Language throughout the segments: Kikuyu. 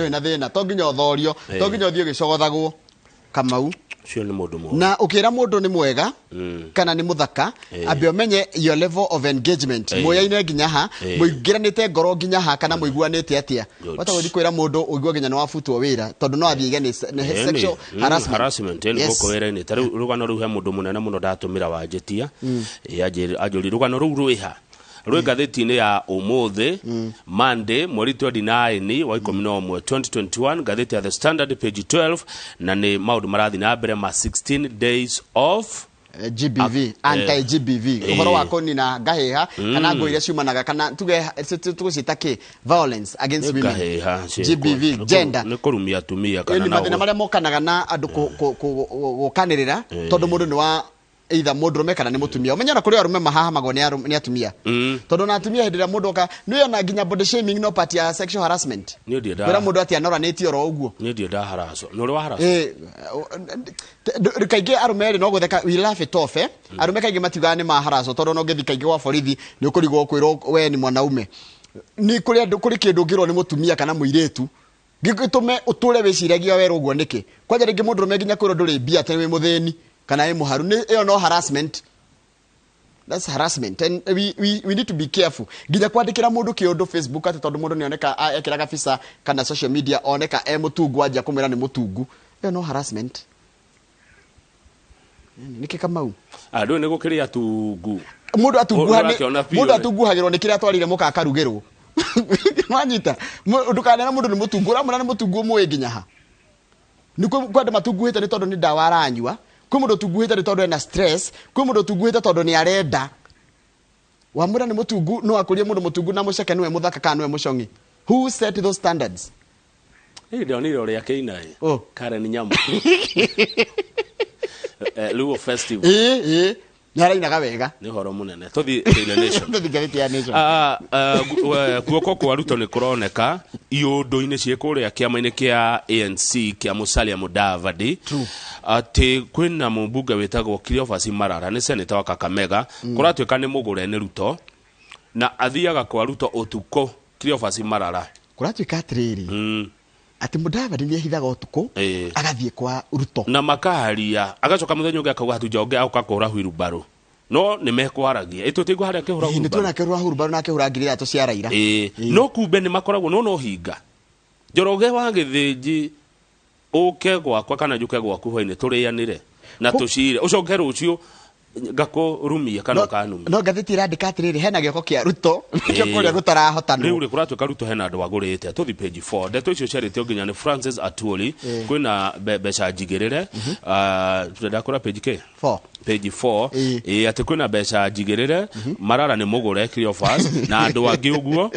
Ndũrĩ na thĩna, to nginya ũthorio, to nginya ũthiĩ ũgĩcogothagwo, Kamau. Ũcio nĩ mũndũ mũũru. Na ũkĩra mũndũ nĩ mwega kana nĩ mũthaka, ambe ũmenye your level of engagement, mũyaine nginya ha, mũingĩranĩte ngoro nginya ha, kana mũiguanĩte atĩa. Wata gũthiĩ kwĩra mũndũ ũigue nginya nĩ wabutwo wĩra, tondũ no athiĩ aige nĩ sexual harassment. Harassment ĩni gũkũ wĩra-inĩ. Ta rĩu rũgano rũu, he mũndũ mũnene mũno ndatũmĩra wanjĩtia. Anjũria rũgano rũu rwĩha. Rwĩ ngathĩti-inĩ ya ũmũthĩ, Monday, mweri 29 wa 11 2021, ngathĩti ya The Standard, page 12, na nĩ maũndũ marathiĩ na mbere ma 16 days of GBV, anti GBV, ũhoro wa kũnina ngahĩha kana ngũ iria ciumanaga, kana tuge tũgũciĩta kĩ, violence against women. Ngahĩha. GBV, gender. Nĩ kũrumia atumia kana nĩ na mathĩna marĩa mokanaga na andũ gũkanĩrĩra tondũ mũndũ nĩ wa either mũndũrũme kana nĩ mũtumia. Ũmenye ona kũrĩ arũme mahahamagwo nĩ atumia, tondũ na atumia hĩndĩ ĩrĩa mũndũ oka nĩ ona nginya body shaming no part ya sexual harassment. Niĩ ndirĩ Kwĩra mũndũ atĩ anoranĩtie oro ũguo. Niĩ ndirĩ ndaharacwo. Nĩ ũrĩ waharacwo? Kaingĩ arũme rĩ, no gũtheka, we laugh it off, eh? Arũme kaingĩ matiugaga nĩ maharacwo, tondũ ona ũngĩthiĩ kaingĩ gwa borithi nĩ ũkũrigwo kwĩrwo we nĩ mwanaume. Nĩ kũrĩ andũ, kũrĩ kĩndũ ũngĩrwo nĩ mũtumia kana mũirĩtu gĩtũme ũtũre wĩciragia werũ ũguo nĩkĩ. Kwanja rĩngĩ mũndũrũme nginya kwĩrwo ndũrĩ mbia, atĩ wĩ mũthĩni kana wĩ mũharu, nĩ ĩyo no harassment. That's harassment and we need to be careful nginya kwandĩkĩra mũndũ kĩũndũ Facebook, atĩ tondũ mũndũ nĩoneka ekĩraga bica kana social media oneka e mũtungu, anjia kũmwĩra nĩ mũtungu, ĩyo no harassment. Nĩkĩ, Kamau? Andũ nĩ gũkĩrĩ atungu. Mũndũ atunguha Ũrakĩona biũ mũndũ rĩ. Atunguhagĩrwo nĩ kĩrĩa atwarire mũka akarugĩrwo. Wanyita, ndũkanera mũndũ nĩ mũtungu, ũramwĩra nĩ mũtungu ũmũĩ nginya ha. Nĩ kwĩ andũ matunguhĩte nĩ tondũ nĩ ndawa aranyua, kwĩ mũndũ ũtunguhĩte nĩ tondũ ena stress, kwĩ mũndũ ũtunguhĩte tondũ nĩ arenda. Wamwĩra nĩ mũtungu, no akũrie mũndũ mũtungu na mũceke nĩwe mũthaka kana nĩwe mũcong'i. Who set those standards? Ĩ ndonire ũrĩa kĩina ĩ. Oh. Karen Nyamu. Luo Festival. Ĩ nĩ arainaga wega. Nĩ ũhoro mũnene. Tũthiĩ Daily Nation. Tũthiĩ ngathĩti ya Nation. Guoko kwa Ruto nĩ kũroneka iũndũ-inĩ ciĩ kũrĩa kĩama-inĩ kĩa ANC kĩa Musalia Mudavadi, atĩ kwĩna mũmbunge wĩtagwo Cleophas Malala, nĩ seneta wa Kakamega, kũratuĩka nĩ mũgũre nĩ Ruto na athiaga kwa Ruto ũtukũ, Cleophas Malala. Kũratuĩka atĩrĩrĩ, atĩ Mudavadi nĩ ehithaga ũtukũ, agathiĩ kwa Ruto. Na makaharia, agacoka mũthenya ũngĩ akauga hatunja ũngĩ agoka kũhũra huirubarũ, no nĩ mekwaragia ĩtũtigwo harĩa akĩhũra Nĩ huirubarũ. tuona akĩhũra hurubarũ na akĩhũra 3,000 cia Raila. Ĩĩ, no kumbe nĩ makoragwo no hinga Njoroge wa Gĩthĩnji ũke gwakwa kana njũke gwaku hwainĩ tũrĩanĩre na tũcire, ũcoke rũciũ ngakũrumia kana ũkanumia. No ngathĩti ĩrandĩka atĩrĩrĩ, hena gĩoko kĩa Ruto nĩkĩo kũrĩa gũtarahotanwo. Rĩu rĩ, kũratuĩka Ruto hena andũ agũrĩte. Tũthi page 4. Ndeto icio ciarĩtio nginya nĩ Francis Atwoli. Kwĩna mbeca njigĩrĩre. Tũrenda kũra page kĩ? Four. Page 4. Ĩĩ. Ĩ atĩ kwĩna mbeca njigĩrĩre. Marara nĩ mũgũre Cleophas na andũ angĩ ũguo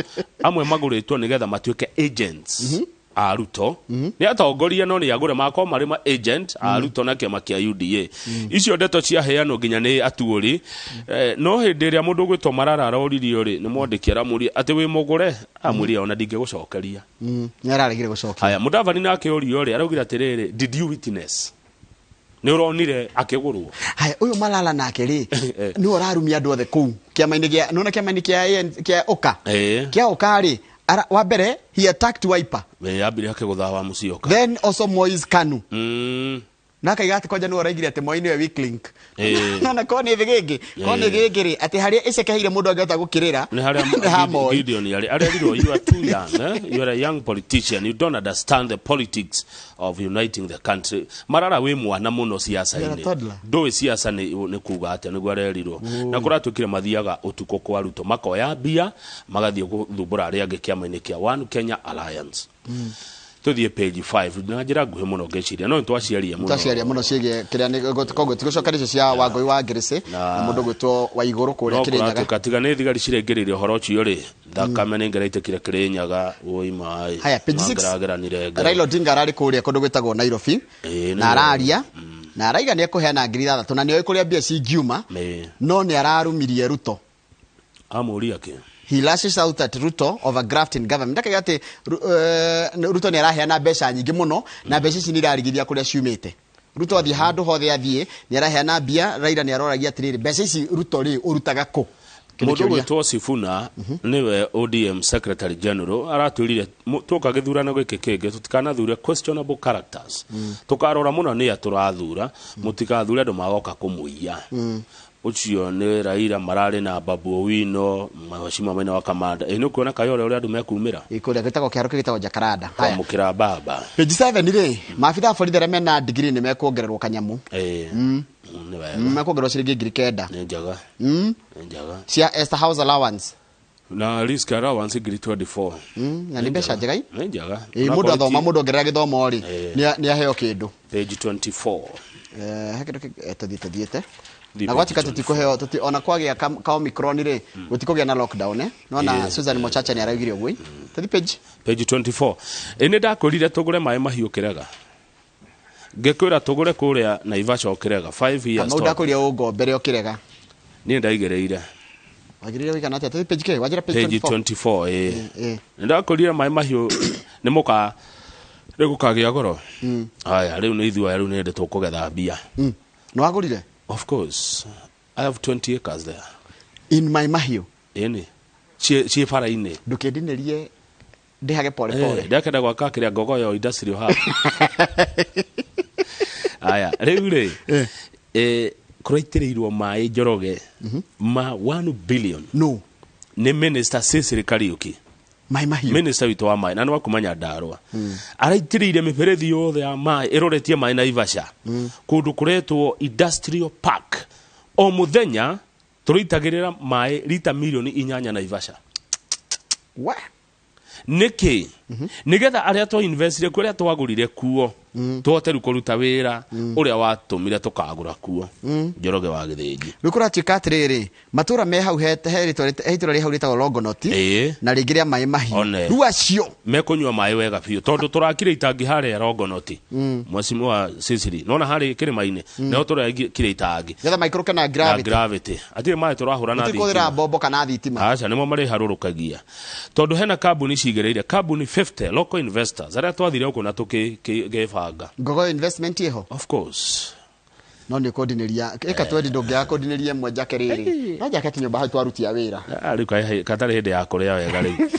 amwe magũrĩtwo nĩgetha matuĩke agents a Ruto. Nĩ atongoria, no nĩ agũre makorwo marĩ ma agent a Ruto na kĩama kĩa UDA. Icio ndeto ciaheanwo nginya nĩ Atuũri. No hĩndĩ ĩrĩa mũndũ ũgwĩtwo Marara aroririo rĩ, nĩ mwandĩki aramũria atĩ wĩ mũgũre, amwĩrire ona ndingĩgũcokeria. Nĩ araregire gũcokia. Haya, Mudavadi nake orio rĩ, araugire atĩrĩrĩ, "Did you witness?" Nĩ ũronire akĩgũrwo? Haya, ũyũ Malala nake rĩ, nĩwe ũrarumia andũ othe kũu kĩama-inĩ gĩa, nĩwona kĩama-inĩ kĩa AN kĩa Oka, kĩa Oka rĩ, wa mbere he attacked Wiper. Ambire akĩgũtha wa Musyoka. Then also Moi's KANU. Na akaiga atĩ kwanja nĩwe ũraigire atĩ Moi nĩwe weak link. Nona ko nĩ thĩgĩngĩ, ko nĩ gĩngĩ rĩ, atĩ harĩa ĩcekeheire mũndũ angĩhota gũkĩrĩra nĩ harĩa nĩ ha Moi. Gideon arĩ arerirwo, "You are too young, eh? You are a young politician, you don't understand the politics of uniting the country." Marara, wĩ mwana mũno You're a siasa-inĩ, toddler. Ndũĩ siasa nĩ kuga atĩa. Nĩguo arerirwo. Na kũratuĩkire mathiaga ũtukũ kwa Ruto, makoya mbia, magathiĩ gũthumbũra arĩa angĩ kĩama-inĩ kĩa One Kenya Alliance. Tũthiĩ page 5 na njĩra nguhĩ mũno, ngĩciria no nĩtwaciaria mũno. Twaciaria mũno ciĩgiĩ kĩrĩa nĩ koguo tigũcoka icio cia Wangũi wa Ngĩrĩcĩ na mũndũ gwĩtwo Waigũrũ kũrĩa No Kĩrĩnyaga. Kũratuĩka tiga nĩ thigari ciraingĩrĩire ũhoro ũcio rĩ, thakame nĩ ngĩraitĩkire Kĩrĩnyaga, wũi maĩ. Haya, page 6. Mangĩrageranire ngero. Raila Odinga ararĩ kũrĩa kũndũ gwĩtagwo Nairobi na araria na araiga nĩ ekũheana 6,000 na nĩ oĩ kũrĩa mbia cingiuma, no nĩ ararumirie Ruto. Amũria kĩ? He lashes out at Ruto over graft in government, akaiga atĩ Ruto nĩ araheana mbeca nyingĩ mũno na mbeca ici nĩ irarigithia kũrĩa ciumĩte. Ruto athiĩ handũ hothe athiĩ nĩ araheana mbia. Raila nĩ aroragia atĩrĩrĩ, mbeca ici Ruto rĩ, ũrutaga kũ? Mũndũ gwĩtwo Sifuna nĩwe ODM Secretary General aratwĩrire twoka gĩthurano gĩkĩ kĩngĩ tũtikanathure questionable characters, tũkarora mũno nĩ a tũrathura, mũtikathure andũ magoka kũmũiya. Ũcio nĩ Raila mararĩ na Babu Owino, Mheshimiwa Maina wa Kamanda. Ĩ nĩ ũkuona Kayore ũrĩa andũ mekumĩra Kũrĩa gĩtagwo kĩharo gĩtagwo Jacaranda. Haya. Kwamũkĩra baba. Page 7 rĩ, maabitha a borithi arĩa mena degree nĩ mekuongererwo kanyamu. Ĩ nĩ wega. Mekuongererwo ciringi 9,000. Nĩ njega. Nĩ njega. Cia Esther House allowance. Na risk allowance 24,000. Na nĩ mbeca njega i. Nĩ njega. Ĩ mũndũ athoma, mũndũ ongerera gĩthomo rĩ, nĩ aheo kĩndũ. Page 24. He kĩndũ tũthiĩte Thiĩ na page gwatuĩka 24. tũtikũheo tũti ona kwagĩa ka Omicron rĩ, gũtikũgĩa na lockdown, eh, nona Susan Mochacha nĩ araugire ũguo. Tũthiĩ page Page 24. Ĩ nĩ ndakwĩrire tũgũre maĩ mahiũ kĩrega, ngĩkwĩra tũgũre kũrĩa Naivasha o kĩrega 5 years. Kamau, ndakũria ũngombere ũkĩrega. Niĩ ndaigĩrĩire. Wagĩrĩire wĩigana atĩa? Tũthiĩ page kĩ wanjĩra? Page Page 24. 24, ĩ. Ĩ. Nĩ ndakwĩrire maĩ mahiũ nĩ mũka rĩu gũkagĩa goro. Haya, rĩu nĩ ithuĩ aya, rĩu nĩ hĩndĩ tũkũgetha mbia. Nĩ wagũrire? Of course, I have 20 acres there. In my mahiũ? Ĩni ciĩ bara-inĩ. Ndũkĩndinĩrie ndĩhage pole pole. Ndakenda gwaka kĩrĩa Ngogoyo industrial hub. Aya, rĩu rĩ, kũraitĩrĩirwo maĩ Njoroge ma 1 billion No. nĩ Minister Cecily Kariuki. Maĩ mahiũ? Minister witũ wa maĩ na nĩ wa kuma Nyandarua araitĩrĩire mĩberethi yothe ya maĩ ĩroretie maĩ Naivasha kũndũ kũretwo industrial park. O mũthenya tũrĩitagĩrĩra maĩ rita 8 milioni Naivasha. Wa Nĩkĩ? Nĩgetha arĩa twa investire kuo, arĩa twagũrire kuo, tũhote rĩu kũruta wĩra ũrĩa watũmire tũkagũra kuo. Njoroge wa Gĩthĩnji. Rĩu kũratuĩka atĩrĩrĩ, matũra me hau, he rĩtwa, he itũra rĩ hau rĩtagwo Longonot na rĩngĩ rĩa maĩ mahiũ. One. Rĩu acio mekũnyua maĩ wega biũ tondũ tũrakire itangi harĩa Longonot. Mheshimiwa Cecily, nona harĩ kĩrĩma-inĩ nĩho tũrakire itangi. Getha maikũrũke na na gravity. Gravity, atirĩ maĩ tũrahũra na Tũtikũhũthĩra thitima. mbombo kana thitima. Aca, nĩmo marĩharũrũkagia tondũ hena kambuni cigĩrĩire, kambuni 50 local investors arĩa twathire gũkũ na tũkĩbanga. Ngogoyo investment ĩho? Of course. No nĩ ũkũndinĩria ĩka twendi, ndũngĩaga kũndinĩria ĩmwe njake rĩrĩ, no njake tũnyũmba hau twarutia wĩra. Ah, rĩu katarĩ hĩndĩ ya kũrĩa wega rĩu.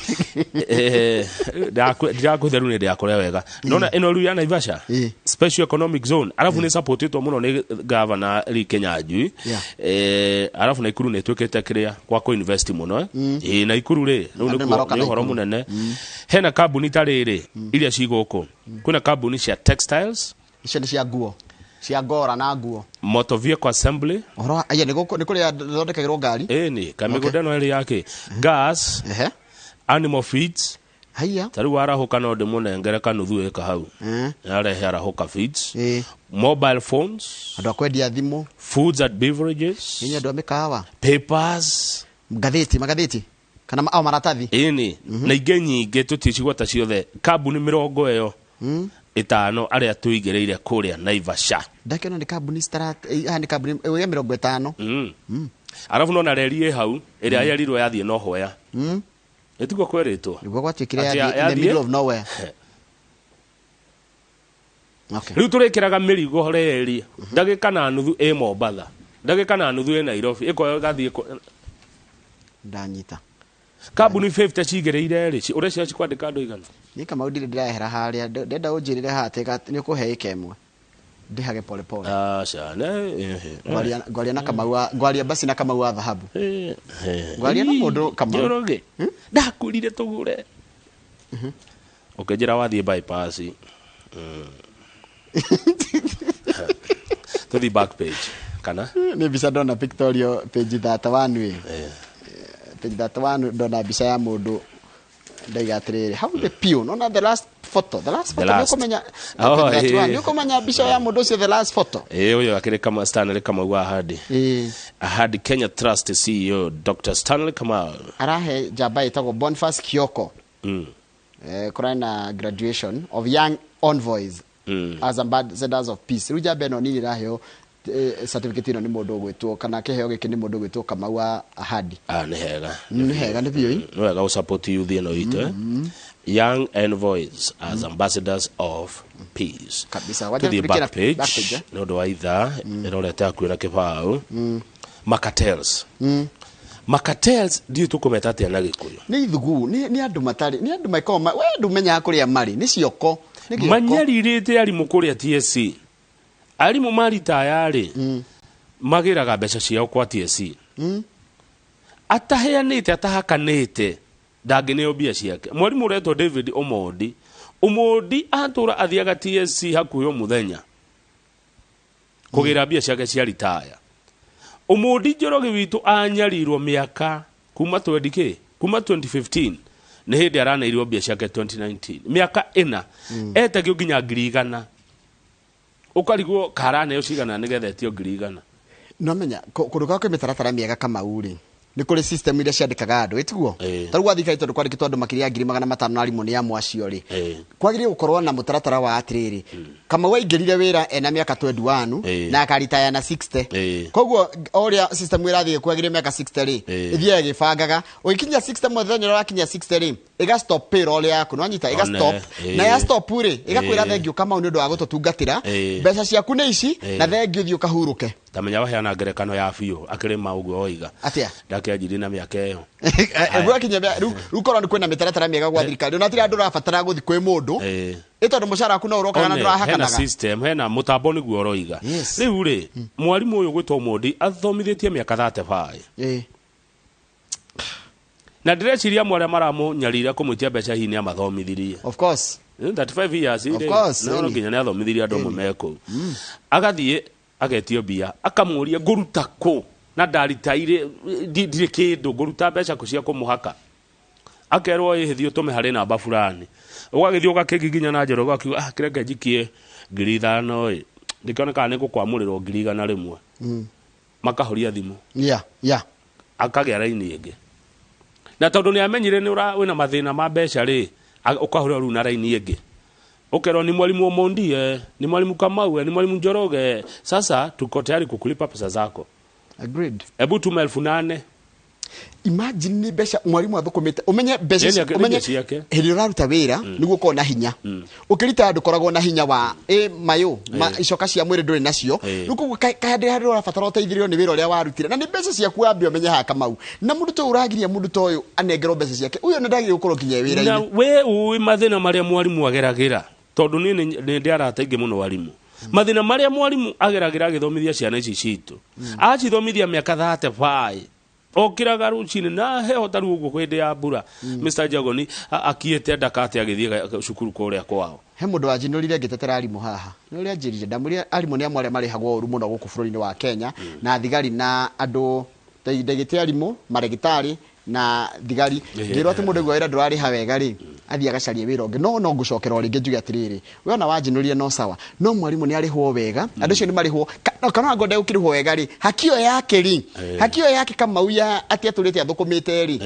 Ndirakwĩte rĩu nĩ hĩndĩ ya kũrĩa wega. Nona ĩno rĩu ya Naivasha special economic zone, arabu nĩ supportĩtwo mũno nĩ Governor Lee Kinyanjui. Arabu Naikuru nĩ ĩtuĩkĩte kĩrĩa kwa kũ-invest mũno, eh. Ĩ Naikuru rĩ, rĩu Andũ nĩkuo maroka nĩ ũhoro Naikuru. mũnene. Hena kambuni ta rĩrĩ iria ci gũkũ, kwĩna kambuni cia textiles. Icio nĩ cia nguo, cia ngora na nguo. Motor vehicle assembly. Ũhoro aya nĩ gũkũ nĩ kũrĩa thondekagĩrwo ngari. Ĩni kamĩgũnda ĩno ĩrĩ yake gas, Ehe. animal feeds. Haiya. Ta rĩu arahũka no ndĩmũnengere kanuthu ĩka hau. Arehe arahũka feeds, mobile phones. Andũ a kwendia thimũ. Foods and beverages. Nĩ andũ a mĩkawa. Papers. Ngathĩti, magathĩti kana au maratathi. Ĩni na ingĩ nyingĩ tũticigweta ciothe, kambuni 50 arĩa tũigĩrĩire kũrĩa Naivasha. Ndakĩona nĩ kambuni haha nĩ kambuni ya 50. Arabu nona reri ĩ hau ĩrĩa yerirwo yathiĩ no hoya, ĩtiguo kwerĩtwo? Nĩguo gwatuĩkire Atĩ yathiĩ in the yathiĩ? middle of nowhere. Okay. Rĩu tũrĩkĩraga mĩrigo reri ndagĩka na nuthu ĩ Mombatha, ndagĩka na nuthu ĩ Nairobi, ĩkoya ĩgathiĩ Ndanyita. Kambuni 50 cigĩrĩire rĩ, ũrĩa cio cikwandĩka andũ igana. Niĩ Kamau ndirĩ ndĩrehera harĩa. Ndenda ũnjĩrĩre haha atĩ nĩ ũkũhe ĩka ĩmwe ndĩhage pole pole. Aca ne ehe. Ngwaria na Kamau ngwaria basi na Kamau wa thahabu. Ngwaria na mũndũ Kamau. Njoroge, ndakwĩrire tũgũre ũkĩnjĩra wathiĩ bypass. Tũthiĩ back page kana? Nĩ mbica ndona pictorial page 31 ĩ. Page 31 ndona mbica ya mũndũ, ndaiga atĩrĩrĩ, how the pew nona the last photo, the last photo. Last. Nĩ ũkũmenya Oh, page 31, eh. nĩ ũkũmenya mbica ya mũndũ ũcio, the last photo. Ĩ ũyũ akĩrĩ kama Stanley Kamau wa Ahadi. Ahadi Kenya Trust CEO Dr. Stanley Kamau. Arahe njamba ĩtagwo Boniface Kioko. Kũrarĩ na graduation of young envoys as ambassadors of peace. Rĩu njamba ĩno nini ĩraheo certificate ĩno nĩ mũndũ ũgwĩtwo, kana kĩheo gĩkĩ nĩ mũndũ ũgwĩtwo Kamau wa Ahadi. Ah, nĩ hega. Nĩ hega, nĩ biũ ĩ. Nĩ wega gũ-support youth ĩno itũ, eh? Young envoys as ambassadors of peace. Kabisa. Wacha Tuthiĩ tufikie back na page. Back page, eh? Nĩ ũndũ wa ithaa ĩrorete hakuhĩ na kĩbaũ. Makatels. Macartels ndiũ tũkũmeta atĩa na Gĩkũyũ? Nĩ ithugu, nĩ andũ matarĩ, nĩ andũ makoragwo we ndũmenyaga kũrĩa marĩ, nĩ cioko, nĩ gĩoko. Manyarirĩte arimũ kũrĩa TSC. Arimũ maritaya rĩ, magĩraga mbeca ciao kwa TSC. Ataheanĩte, atahakanĩte, ndangĩneo mbia ciake. Mwarimũ ũretwo David Omondi, Omondi atũra athiaga TSC hakuhĩ o mũthenya kũgĩra mbia ciake cia ritaya. Omondi Njoroge witũ anyarirwo mĩaka kuma 20 kĩ, kuma 2015, nĩ hĩndĩ araneirwo mbia ciake 2019, mĩaka ĩna etagio nginya 100,000, ũkarigwo karaneo cigana nĩgetha etio 100,000. No menya kũndũ kwa kwĩ mĩtaratara mĩega Kamau rĩ, nĩ kũrĩ system iria ciandĩkaga andũ, ĩtiguo? Ta rĩu gwa thirikari tondũ kwandĩkĩtwo andũ makĩria ya 500,000 na arimũ nĩ amwe acio rĩ, kwagĩrĩire gũkorwo na mũtaratara wa atĩrĩrĩ, Kamau aingĩrire wĩra ena mĩaka 21 na akaritaya na 60. Koguo o ũrĩa system ĩrathiĩ kwagĩrĩire mĩaka 60 rĩ, ĩthiaga ĩgĩbangaga, ũgĩkinyia 60, mũthenya ũrĩa wakinyia 60 rĩ, ĩga stop payroll yaku, nĩwanyita? Ĩga One, stop. Na ya stop rĩ, ĩgakwĩra thengiũ Kamau nĩ ũndũ wa gũtũtungatĩra, mbeca ciaku nĩ ici, na thengiũ thiĩ ũkahurũke. Tamenya waheana ngerekano ya biũ akĩrĩma ũguo oiga. Atĩa? Ndakĩanjirie na mĩaka ĩyo. Gwakinya rĩu korwo nĩ kwĩna mĩtaratara mĩega gwa thirikari, ona hatirĩ andũ ũrabatara gũthiĩ kwĩ mũndũ, ĩ tondũ mũcara waku no ũrokaga na One, hena ndũrahakanaga. system, hena mũtambo nĩguo ũroiga. Yes. Rĩu rĩ, mwarimũ ũyũ gwĩtwo Mondi athomithĩtie mĩaka 35. Na ndĩreciria amwe arĩa maramũnyarira kũmwĩtia mbeca hihi nĩ amathomithirie. Of course. 35 years Of rĩ, course, no ĩni. nginya nĩ athomithirie andũ amwe me kũu. Agathiĩ agetio mbia, akamũria ngũruta kũ na ndaritaire ndirĩ kĩndũ, ngũruta mbeca kũ cia kũmũhaka. Akerwo ĩhĩ thiĩ ũtũme harĩ namba fulani. Ũgagĩthiĩ ũgakĩngiginya na njoro ũgakiuga, kĩreke njikie 5,000 ĩ, ndĩkĩone kana nĩ ngũkwamũrĩrwo 100,000. Makahoria thimũ. Yeah, yeah. Akagĩa raini ĩngĩ. Na tondũ nĩ amenyire nĩ wĩna mathĩna ma mbeca rĩ, ũkahũra rĩu na raini ĩngĩ. Ũkerwo ni mwalimu Omondi, ni mwalimu Kamau, ni mwalimu Njoroge. Sasa tuko tayari kukulipa pesa zako. Agreed. Hebu tuma 8,000. Imagine ni mbeca mwalimu athũkũmĩte, ũmenye mbeca Yeye ici, akĩrĩkia ũmenye ciake. hĩndĩ ĩrĩa ũraruta wĩra, nĩguo ũkorwo na hinya. Ũkĩrita ndũkoragwo na hinya wa, mayũ, icoka cia mwĩrĩ ndũrĩ nacio. Rĩu koguo harĩa ũrabatara ũteithĩrĩrio nĩ wĩra ũrĩa warutire. Na nĩ mbeca ciaku wambe ũmenye haha Kamau. Na mũndũ ta ũyũ ũragiria mũndũ ta ũyũ anengerwo mbeca ciake, ũyũ nĩ ndagĩrĩirwo gũkorwo nginya wĩra-inĩ. Na we ũĩ mathĩna marĩa mwarimũ ageragĩra, tondũ niĩ nĩ ndĩ arata aingĩ mũno arimũ. Mathĩna marĩa mwarimũ ageragĩra agĩthomithia ciana ici citũ. Acithomithia mĩaka 35. Okĩraga rũcinĩ na heho ta rĩu ũguo hĩndĩ ya mbura. Mr. Jagoni akiĩte ndakate agĩthiĩ cukuru kũrĩa kwao. He mũndũ wanjinũrire ngĩtetera arimũ haha. Nĩ ũrĩa anjĩrire, ndamwĩrire arimũ nĩ amwe arĩa marĩhagwo ũru mũno gũkũ bũrũri-inĩ wa Kenya, na thigari na andũ, ndagĩte arimũ, marĩgĩtarĩ na thigari. Ngĩrwo atĩ mũndũ aigua wĩra ndũrarĩha wega rĩ, athiĩ agacarie wĩra ũngĩ. No, no ngũcokera o rĩngĩ njuge atĩrĩrĩ, we ona wanjinũrire no sawa, no mwarimũ nĩ arĩhwo wega, andũ acio nĩ marĩhwo. No, kana ona ngwenda gũkĩrĩhwo wega rĩ, haki ĩyo yake rĩ, haki ĩyo yake Kamau ya atĩ atũrĩte athũkũmĩte rĩ,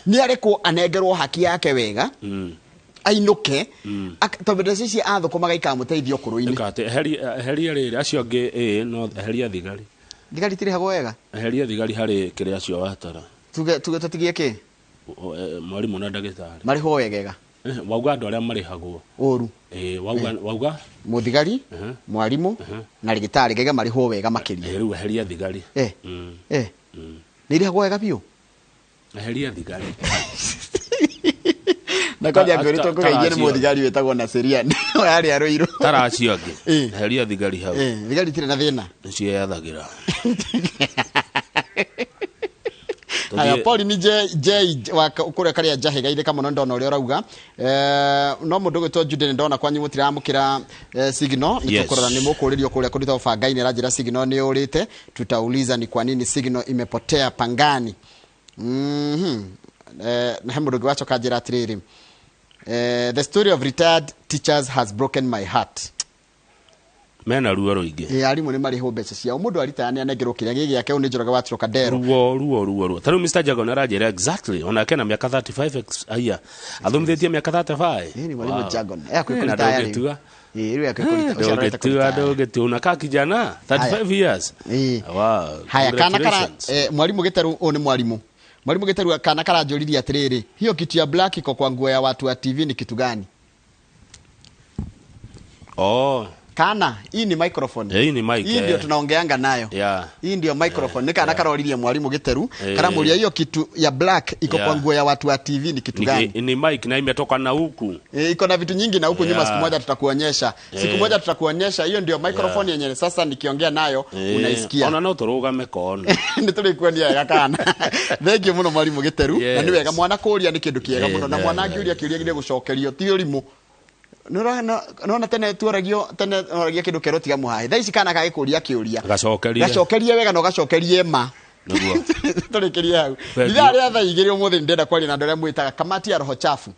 nĩ arekwo anengerwo haki yake wega, ainũke, tondũ mbeca ici athũkũmaga ikamũteithia ũkũrũ-inĩ. Ĩka atĩ, eheria rĩrĩ, acio angĩ, no eheria thigari. Thigari itirĩhagwo wega? Eheria thigari harĩ kĩrĩa acio watara. Tuge tũtigie kĩ? Mwarimũ na ndagĩtarĩ. Marĩhwo wegega? Wauga andũ arĩa marĩhagwo. Ũru. Wauga? Mũthigari, mwarimũ, na rĩgĩtarĩ, ngaiga marĩhwo wega makĩria. Rĩu eheria thigari. Nĩ irĩhagwo wega biũ? Eheria thigari. Na kwanja ngwĩrĩtwo kũgeithio nĩ mũthigari wĩtagwo Naserian. Yarĩ arũirũ. Tara acio angĩ. Eheria thigari hau. Thigari itirĩ na thĩna. Nĩciĩyathagĩra. Haya, Paul ni J wa kũrĩa karĩa njahe gaithĩka mũno ndona ũrĩa ũrauga. No mũndũ ũgwĩtwo Jude nĩ ndona kwanyu mũtiramũkĩra, signal. Nĩ tũkũrora nĩ mũkũrĩrio kũrĩa kũndũ ta Bangaini, aranjĩra signal nĩ ũrĩte. Tutauliza ni kwa nini signal imepotea Pangani. Na he mũndũ ũngĩ wacoka njĩra atĩrĩrĩ. The story of retired teachers has broken my heart. Mena ruo rũingĩ. Arimũ nĩ marĩhwo mbeca ciao. Mũndũ aritaya nĩ anengerwo kĩrĩa gĩ gĩake, ũyũ nĩ Njoroge wa Trocadero. Ruo, ruo, ruo, ruo. Ta rĩu Mr. Jago nĩ aranjĩra exactly, onake na mĩaka 35 aya. Athomithĩtie mĩaka 35. Nĩ mwalimu Wow. Jago. Akwĩ Na kũritaya rĩu. ndũngĩtua. Rĩu akwĩ kũritaya. Ũcio arorete Ndũngĩtua, kũritaya. ndũngĩtua. Na ka kijana, 35 years. Wow. Haya, kana kara, Congratulations. mwalimu Gĩtarũ, ũyũ nĩ mwalimu. Mwalimu Gĩtarũ, kana karanjũririe atĩrĩrĩ, hiyo kitu ya black iko kwa nguo ya watu wa TV ni kitu gani? Oh. Kana hii ni microphone. Hii ni mic. Hii ndio tunaongeanga nayo. Yeah. Hii ndio microphone. Ni kana karoririe mwalimu Giteru. Eh. Karamuria hiyo kitu ya black iko Yeah. kwa nguo ya watu wa TV ni kitu gani? Ni mic na imetoka na huku. Iko na vitu nyingi na huku nyuma. Yeah. Siku moja tutakuonyesha. Siku moja tutakuonyesha. Hiyo ndio microphone yenyewe sasa nikiongea nayo unaisikia. Ona no tũrũgame kona. Nĩ tũrĩkuonia wega kana. Thank you mũno mwalimu Giteru. Yes. Na nĩ wega mwana kũria nĩ kĩndũ kĩega mũno, na mwana yeah, angĩũria kĩũria gĩthie gũcokerio ti ũrimũ. Nona tene tuoragio, tene oragia kĩndũ kĩerũ tiga mũhahe. Thaa ici kana kagĩkũria kĩũria Gacokerie. Gacokerie wega na ũgacokerie ma. Nĩguo. Tũrĩkĩrie hau. Thank Ithaa you. rĩa thaa 2 ũmũthĩ ndĩrenda kwaria na andũ arĩa mwĩtaga kamati ya roho chafu,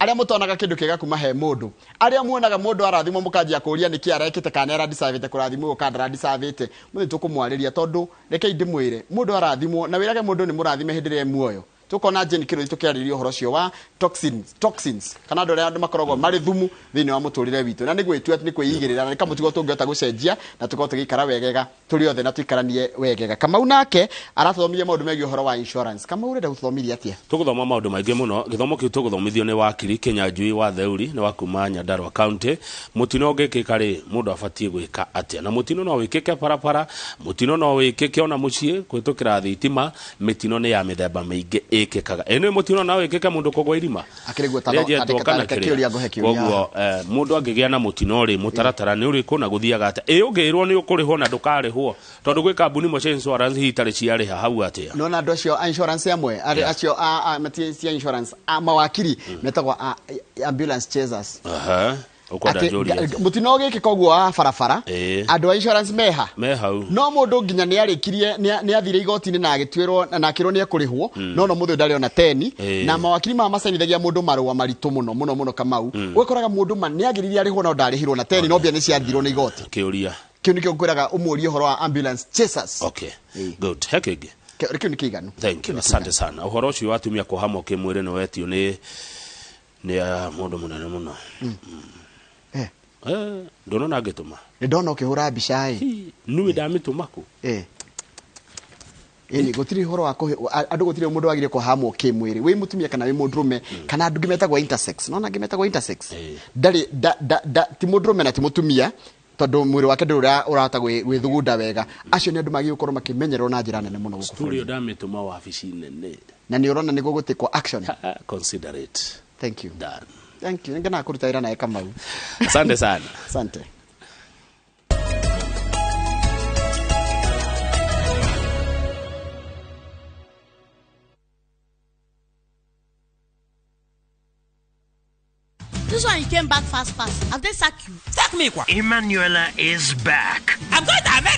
arĩa mũtonaga kĩndũ kĩega kuma he mũndũ, arĩa muonaga mũndũ arathimwo mũkanjia kũũria nĩkĩ arekĩte, kana nĩaradicavĩte kũrathimwo kana ndaradicavĩte. Mũthĩ tũkũmwarĩria tondũ rekei ndĩmwĩre mũndũ arathimwo na wĩrage mũndũ nĩ mũrathime hĩndĩ ĩrĩa e muoyo. Tukona Jane Kĩrũthi tũkĩarĩria ũhoro ũcio wa toxins kana andũ arĩa andũ makoragwo marĩ thumu thĩinĩ wa mũtũrĩre witũ, na nĩ gwĩtua nĩ kwĩigĩrĩra, na nĩ kamũtugo tũngĩhota gũcenjia na tũkorwo tũgĩikara wegega tũrĩ othe na tũikaranie wegega. Kamau nake arathomithia maũndũ megiĩ ũhoro wa insurance. Kamau, ũrenda gũthomithia atĩa? Tũgũthoma maũndũ maingĩ mũno. Gĩthomo kĩu tũgũthomithio nĩ wakiri Kĩnyanjui wa Theuri, nĩ wa kuma Nyandarua County. Mũtino ũngĩkĩka rĩ, mũndũ abatiĩ gwĩka atĩa? Na mũtino no wĩkĩke barabara, mũtino no wĩkĩke ona mũciĩ kũhĩtũkĩra thitima. Mĩtino nĩ ya mĩthemba mĩingĩ ĩkĩkaga. Ĩ nĩ mũtino no wĩkĩke mũndũ kũgwa irima. Akĩrĩ guo. Rĩanjia Tandĩka kana tandĩka kĩrĩa. kĩũria, ngũhe kĩũria. Koguo mũndũ angĩgĩa na mũtino rĩ, mũtaratara nĩ ũrĩkũ na gũthiaga atĩa? Ĩ ũngĩrwo nĩ ũkũrĩhwo na ndũkarĩhwo, tondũ gwĩ kambuni imwe cia insurance hihi itarĩ ciarĩha hau atĩa? Nona andũ acio a insurance amwe Yeah. acio cia insurance mawakiri metagwo ambulance chasers. Aha, ũkwenda Atĩ njũrie atĩa? mũtino ũgĩkĩka ũguo wa barabara, andũ a insurance meha Me hau. No mũndũ nginya nĩ arĩkirie, nĩ athire igoti-inĩ na agĩtuĩrwo na akĩrwo nĩ ekũrĩhwo, no mũthĩ ndarĩ ona teni. Na mawakiri maya macainithagia mũndũ marũa maritũ mũno mũno mũno. Kamau, ũgĩkoraga mũndũ ma nĩ agĩrĩire arĩhwo no ndarĩhirwo na teni, no mbia nĩ ciathirwo nĩ igoti. Kĩũria. Kĩu nĩkĩo ngwĩraga ũmũrie ũhoro wa ambulance chasers. Okay, good. He kĩngĩ? Kĩu nĩ kĩiganu. Thank you, asante sana. Ũhoro ũcio wa atumia kũhamwo kĩmwĩrĩ nĩ wetio nĩ mũndũ mũnene mũno. Ndũnona ngĩtũma? Nĩ ndona ũkĩhũra mbica ĩ. Niĩ ndamĩtũma kũ? Ĩni gũtirĩ ũhoro wa andũ, gũtirĩ mũndũ wagĩrĩire kũhamwo kĩmwĩrĩ, wĩ mũtumia kana wĩ mũndũrũme, kana andũ angĩ metagwo intersex. Nona angĩ metagwo intersex, ndarĩ ti mũndũrũme na ti mũtumia, tondũ mwĩrĩ wake ndũrĩ ũrahota gwĩthugunda wega. Acio nĩ andũ magĩrĩirwo gũkorwo makĩmenyererwo na njĩra nene mũno gũkũ Studio bũrũri-inĩ. Ndamĩtũma wabici nene. Na nĩ ũrona nĩ gũgũtĩkwo action. Consider it Thank you. done. Thank you. Nĩngenaga kũruta wĩra nawe, Kamau. Asante sana. Asante. This one you came back fast fast. Have they sacked you? Sack me, kwa. Emanuela is back. I'm going to America.